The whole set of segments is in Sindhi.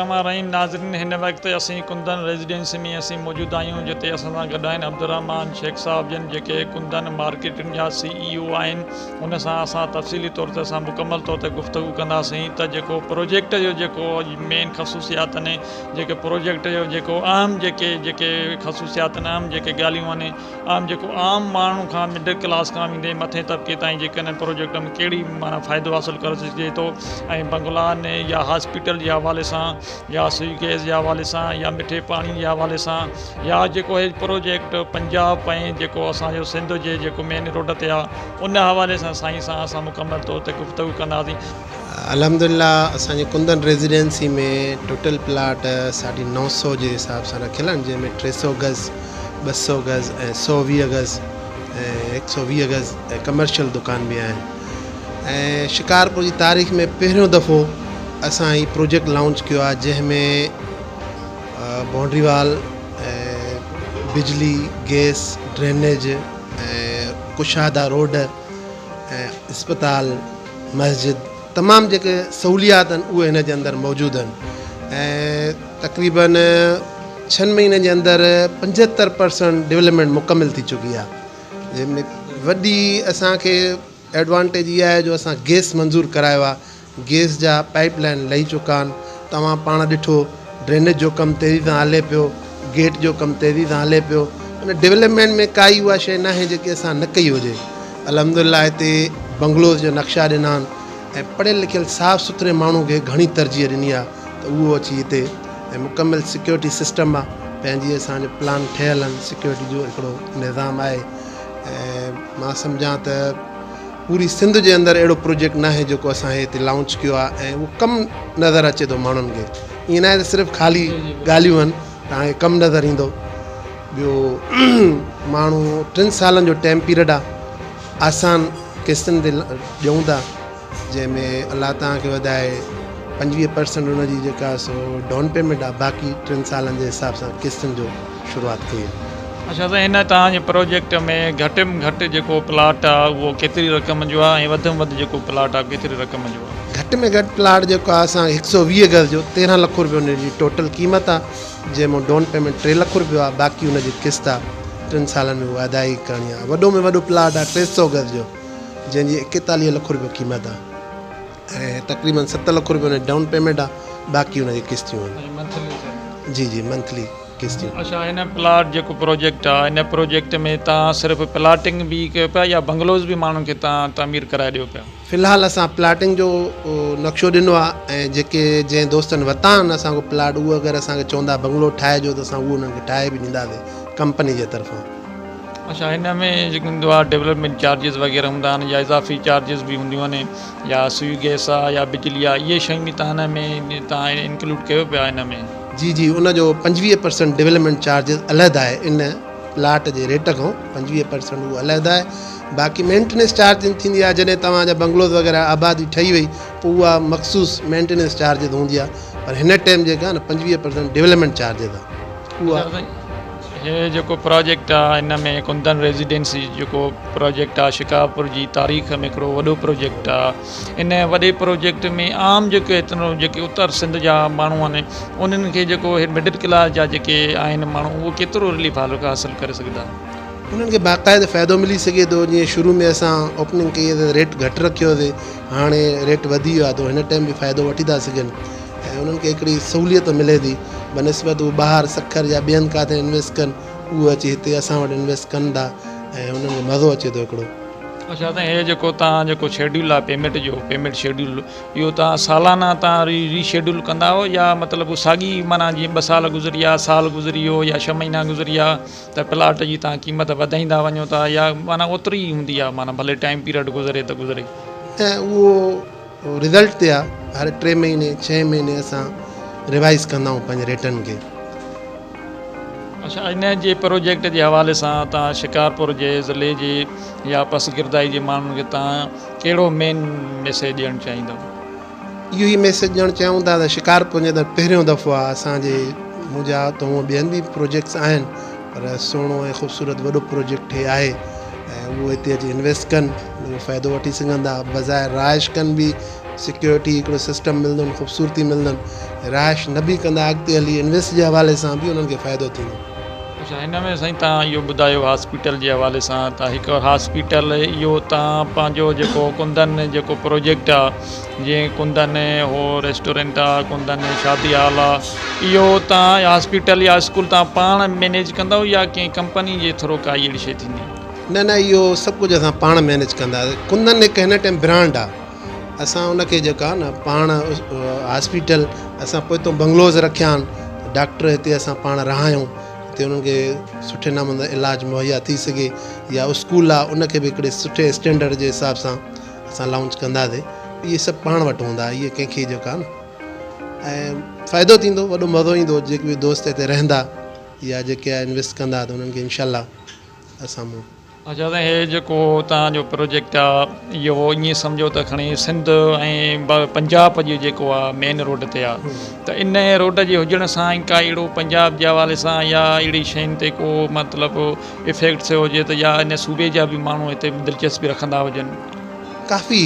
الرحمان الرحيم ناظرين هن وقت اسين ڪندن ريزيڊنسي ۾ اسين موجود آهيون جتي اسان سان گڏ آهن عبدالرحمان شيخ صاحب جن جيڪي ڪندن مارڪيٽن جا سي اي او آهن ان سان اسان تفصيلي طور تي اسان مڪمل طور تي گفتگو ڪنداسين ته جيڪو پروجيڪٽ جو جيڪو مين خصوصيات آهن جيڪي پروجيڪٽ جو جيڪو اهم جيڪي جيڪي خصوصيات آهن اهم جيڪي ڳالهيون آهن عام جيڪو عام ماڻهو کان مڊل ڪلاس کان ويندي مٿين طبقي تائين جيڪڏهن هن پروجيڪٽ ۾ ڪهڙي معنيٰ فائدو حاصل ڪري سگهجي ٿو ۽ بنگلان يا هاسپيٽل جي حوالي سان يا سوئي گئس جي حوالي سان يا مٺي پاڻي جي حوالي سان يا جيڪو هي پروجيڪٽ پنجاب ۽ جيڪو اسان جو سنڌ جي جيڪو مين روڊ تي آهي ان حوالي سان سائين سان اسان مڪمل طور تي گفتگو ڪنداسين. الحمدلله اسان جي ڪندن ريزيڊنسي ۾ ٽوٽل پلاٽ ساڍي 900 جي حساب سان رکيل آهن جنهن ۾ 300 گز، 200 گز ۽ 120 گز ۽ 120 گز ۽ ڪمرشل دڪان به آهن ۽ شڪارپور جي تاريخ ۾ پهريون دفعو اسان هي پروجيڪٽ لانچ ڪيو آهي جنهن ۾ بائونڊري وال ۽ بجلي، گئس، ڊرينيج ۽ ڪشادا روڊ ۽ اسپتال، مسجد تمام جيڪي سهوليات آهن اهي هن جي اندر موجود آهن ۽ تقريبن ڇهن مهينن جي اندر 75 پرسنٽ ڊولپمينٽ مڪمل ٿي چڪي آهي جنهن ۾ وڏي اسان کي ايڊوانٽيج اها آهي جو اسان گئس منظور ڪرايو آهي گئس جا پائيپ لائين لهي چڪا آهن توهان پاڻ ڏٺو ڊرينيج جو ڪم تيزي سان هلي پيو گيٽ جو ڪم تيزي سان هلي پيو ان ڊولپمينٽ ۾ ڪائي اها شيء ناهي جيڪي اسان نه ڪئي هجي الحمدلله هتي بنگلوز جا نقشا ڏنا آهن ۽ پڙهيل لکيل صاف سٿري ماڻهو کي گهڻي ترجيح ڏني آهي ته اهو اچي هتي ۽ مڪمل سيڪيورٽي سسٽم آهي پنهنجي اسان جو پلان ٺهيل آهن سيڪيورٽي جو هڪڙو نظام آهي ۽ مان سمجهان ته پوري سنڌ جي اندر اهڙو پروجيڪٽ ناهي جيڪو اسان هتي لانچ ڪيو آهي ۽ اهو ڪم نظر اچي ٿو ماڻهن کي ائين ناهي ته صرف خالي ڳالهيون آهن توهان کي ڪم نظر ايندو ٻيو ماڻهو 3 سالن جو ٽائيم پيريڊ آهي آسان قسطن تي ڏيون ٿا جنهن ۾ الله توهان کي وڌائي 25 پرسنٽ ان جي جيڪا سو ڊائون پيمينٽ آهي باقي 3 سالن جي حساب سان قسطن جو شروعات ڪئي آهي. اڇا سائين هن توهان جي پروجيڪٽ ۾ گهٽ م گهٽ جيڪو پلاٽ آهي اهو ڪيتري رقم جو آهي ۽ وڌ م وڌ جيڪو پلاٽ آهي ڪيتري رقم جو آهي؟ گهٽ ۾ گهٽ پلاٽ جيڪو آهي اسان کي 120 گز جو 13 لک روپيو ان جي ٽوٽل قيمت آهي جنهن مان ڊائون پيمينٽ 3 لک روپيو آهي باقي ان جي قسط آهي 3 سالن ۾ اها ادائيگي ڪرڻي آهي وڏو ۾ وڏو پلاٽ آهي 300 گز جو جنهن جي 41 لک روپيو قيمت آهي ۽ تقريبن 7 لک روپيو ان جي ڊائون پيمينٽ آهي باقي ان جي قسطيون آهن. جي جي منٿلي قسطيون. اڇا هن پلاٽ جيڪو پروجيڪٽ آهي ان پروجيڪٽ ۾ توهان صرف پلاٽنگ به ڪيو پيا يا بنگلوز به ماڻهن کي توهان تعمير ڪرائي ڏيو پيا؟ في الحال اسان پلاٽنگ جو نقشو ڏنو آهي ۽ جيڪي جنهن دوستن ورتا آهن اسان کان پلاٽ اهي اگر اسان کي چوندا بنگلو ٺاهي ڏيو ته اسان اهو انهن کي ٺاهي به ڏينداسين ڪمپني جي طرفان. اڇا هن ۾ جيڪو هوندو آهي ڊولپمينٽ چارجز وغيره هوندا آهن يا اضافي چارجز به هونديون آهن يا سوئي گئس آهي يا بجلي آهي اهي شيون به توهان هن ۾ توهان انڪلوڊ ڪيو پيا هن ۾. جي جي ان جو 25 پرسنٽ ڊولپمينٽ چارجز علحده آهي ان پلاٽ جي ريٽ کان 25 پرسنٽ اهو علحده آهي باقي مينٽيننس چارجز ٿيندي آهي جڏهن توهان جا بنگلوز وغيره آبادي ٺهي وئي پوء اها مخصوص مينٽيننس چارجز هوندي آهي پر هن ٽائيم جيڪا آهي نه 25 پرسنٽ ڊولپمينٽ چارجز آهي اها. هي جيڪو پراجيڪٽ آ ان ۾ ڪندن ريزيڊنسي جيڪو پراجيڪٽ آ شڪارپور جي تاريخ ۾ هڪڙو وڏو پراجيڪٽ آ ان وڏي پروجيڪٽ ۾ عام جيڪي هتنو جيڪي اتر سنڌ جا ماڻهو آهن انهن کي جيڪو هي مڊل ڪلاس جا جيڪي آهن ماڻهو اهو ڪيترو رليف حاصل ڪري سگهندا. انهن کي باقاعده فائدو ملي سگهي ٿو جيئن شروع ۾ اسان اوپننگ ڪئي ته ريٽ گهٽ رکيوسي هاڻي ريٽ وڌي ويو آهي ته هن ٽائيم به فائدو وٺي ٿا سگهن ۽ انهن کي هڪڙي سهوليت ملي ٿي بنسبت هو ٻاهر سکر يا ٻين ڪاٿي انويسٽ ڪن اهو اچي هتي اسان وٽ انويسٽ ڪن ٿا ۽ انهن کي مزو اچي ٿو هڪڙو. اڇا سائين هي جيڪو توهان جيڪو شيڊيول آهي پيمينٽ جو پيمينٽ شيڊيول اهو توهان سالانه توهان ري ري شيڊيول ڪندا آهيو يا مطلب ساڳي معنيٰ جيئن 2 سال گذري ويا سال گذري ويو يا 6 مهينا گذري ويا ته پلاٽ جي توهان قيمت وڌائيندا وڃو ٿا يا معنيٰ اوتري ئي هوندي آهي معنيٰ ڀلي ٽائيم پيريڊ گذري ته گذري. نه اهو رزلٽ تي آهي هر 3 مهيني 6 مهيني اسان ريوائز ڪندا آهيون پنهنجي ريٽن کي. اڇا ان جي پروجيڪٽ جي حوالي سان توهان شڪارپور جي ضلعي جي يا پسگردائي جي ماڻهن کي توهان ڪهڙو مين ميسيج ڏيڻ چاهيندؤ؟ اهو ئي ميسيج ڏيڻ چاهيون ٿا ته شڪارپور جي اندر پهريون دفعو آهي اسان جي منهنجا ته هونء ٻين به پروجيڪٽس آهن پر سهڻو ۽ خوبصورت وڏو پروجيڪٽ هي آهي ۽ اهو هتي اچي انويسٽ ڪن اهو فائدو وٺي سگهندا بظاهر رهائش ڪن به سيڪيورٽي هڪڙو سسٽم ملندن خوبصورتي ملندن رهائش نه به ڪندا اڳتي هلي انويسٽ جي حوالي سان به انهن کي فائدو ٿيندو. اڇا هن ۾ سائين تان اهو ٻڌايو هاسپيٽل جي حوالي سان ته هڪ هاسپيٽل اهو تان پنهنجو جيڪو ڪندن جيڪو پروجيڪٽ آ جيئن ڪندن هو ريسٽورنٽ آ ڪندن شادي هال آ اهو تان هاسپيٽل يا اسڪول تان پاڻ مينيج ڪندؤ يا ڪنهن ڪمپني جي ٿرو ڪا اهڙي شي ٿيندي. نه نه اهو سڀ ڪجهه اسان پاڻ مينيج ڪنداسين ڪندن هڪ هن ٽائيم برانڊ آ اسان ان کي جيڪا نه پاڻ هاسپيٽل اسان پوئتو بنگلوز رکيا آهن ڊاڪٽر هتي اسان پاڻ رهايون هتي انهن کي سٺي نموني علاج مهيا ٿي سگهي يا اسڪول آ ان کي به هڪڙي سٺي اسٽينڊرڊ جي حساب سان اسان لانچ ڪنداسين اهي سڀ پاڻ وٽ هوندا اهي ڪنهن کي جيڪا نه ۽ فائدو ٿيندو وڏو مزو ايندو جيڪي به دوست هتي رهندا يا جيڪي انويسٽ ڪندا ته انهن کي انشاء الله اسان مون. اچا سائين هي جيڪو توهان جو پروجيڪٽ آ اهو ائين سمجهو ته کڻي سنڌ ۽ پنجاب جي جيڪو آ مين روڊ تي آ ته ان روڊ جي هجڻ سان ڪا اهڙو پنجاب جي حوالي سان يا اهڙي شين تي ڪو مطلب افيڪٽ ٿيو هجي ته يا ان صوبي جا به ماڻهو هتي دلچسپي رکندا هجن. ڪافي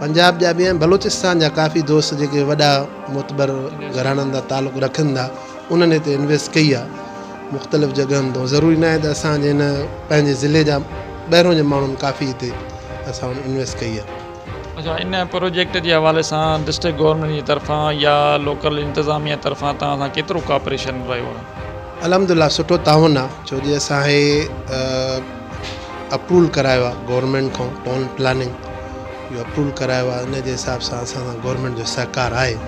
پنجاب جا به ۽ بلوچستان جا ڪافي دوست جيڪي وڏا معتبر گهراڻن سان تعلق رکن ٿا انهن هتي انويسٽ ڪئي آ. مختلف جڳهن تان ضروري ناهي ته اسان جي هن پنهنجي ضلعي جا ٻاهرون جي ماڻهن ڪافي هتي اسان وٽ انويسٽ ڪئي آهي. اڇا ان پروجيڪٽ جي حوالي سان ڊسٽرڪٽ گورنمينٽ جي طرفان يا لوڪل انتظاميه طرفان توهان سان ڪيترو ڪوآپريشن رهيو آهي؟ الحمدلله سٺو تعاون آهي ڇو جي اسان هي اپروول ڪرايو آهي گورنمينٽ کان ٽائون پلاننگ اهو اپروول ڪرايو آهي ان جي حساب سان اسان سان گورنمينٽ جو سهڪار آهي.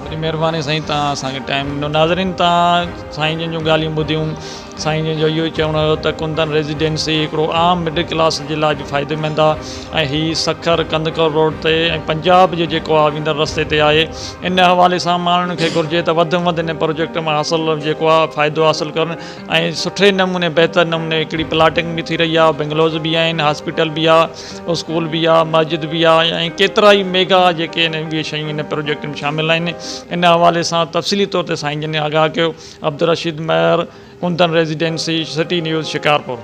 وڏي مهرباني سائين توهان اسان کي ٽائيم ڏنو ناظرين توهان سائين جن جون ڳالهيون ٻڌيون سائين جن جو اهو ئي چوڻ هيو ته ڪندن ريزيڊنسي هڪڙو عام مڊل ڪلاس جي لاء به فائديمند آهي ۽ هي سکر ڪنڌڪوٽ روڊ تي ۽ پنجاب جي جيڪو آهي ويندڙ رستي تي آهي ان حوالي سان ماڻهن کي گهرجي ته وڌ ۾ وڌ ان پروجيڪٽ مان حاصل جيڪو آهي فائدو حاصل ڪن ۽ سٺي نموني بهتر نموني هڪڙي پلاٽنگ به ٿي رهي آهي بنگلوز به آهن هاسپيٽل به آهي اسڪول به آ مسجد به آ ۽ ڪيترا ئي ميگا جيڪي آهن اهي شيون ان پروجيڪٽ ۾ شامل آهن ان حوالي سان تفصيلي طور تي سائين جن آگاهه ڪيو Abdul Rasheed Mehar Kundan residency city news Shikarpur.